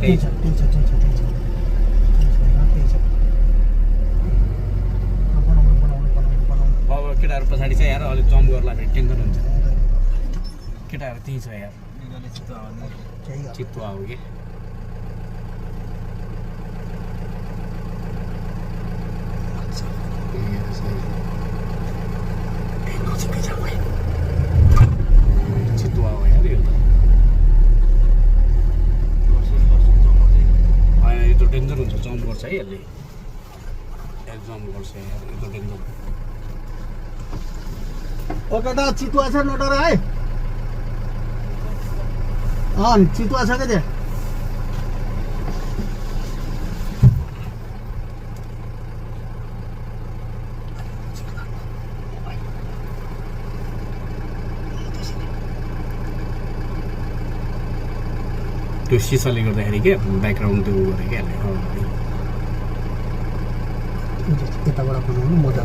त्यही छ अब केटाहरू पछाडि छ यार अलिक जम्प गर्ला फेरि टेन्सन हुन्छ केटाहरू त्यहीँ छ यार चितुवा हो कि चितुवा हो यार यो त होइन यो त डेन्जर हुन्छ जम्प गर्छ है यसले जम्प गर्छ यार यो त डेन्जर ओ केटा चितुवा छ नडर है चितुवा छ क्या त्यहाँ त्यो सिसाले गर्दाखेरि क्या ब्याकग्राउन्ड त्यो उ गरे क्या यताबाट बनाउनु मजा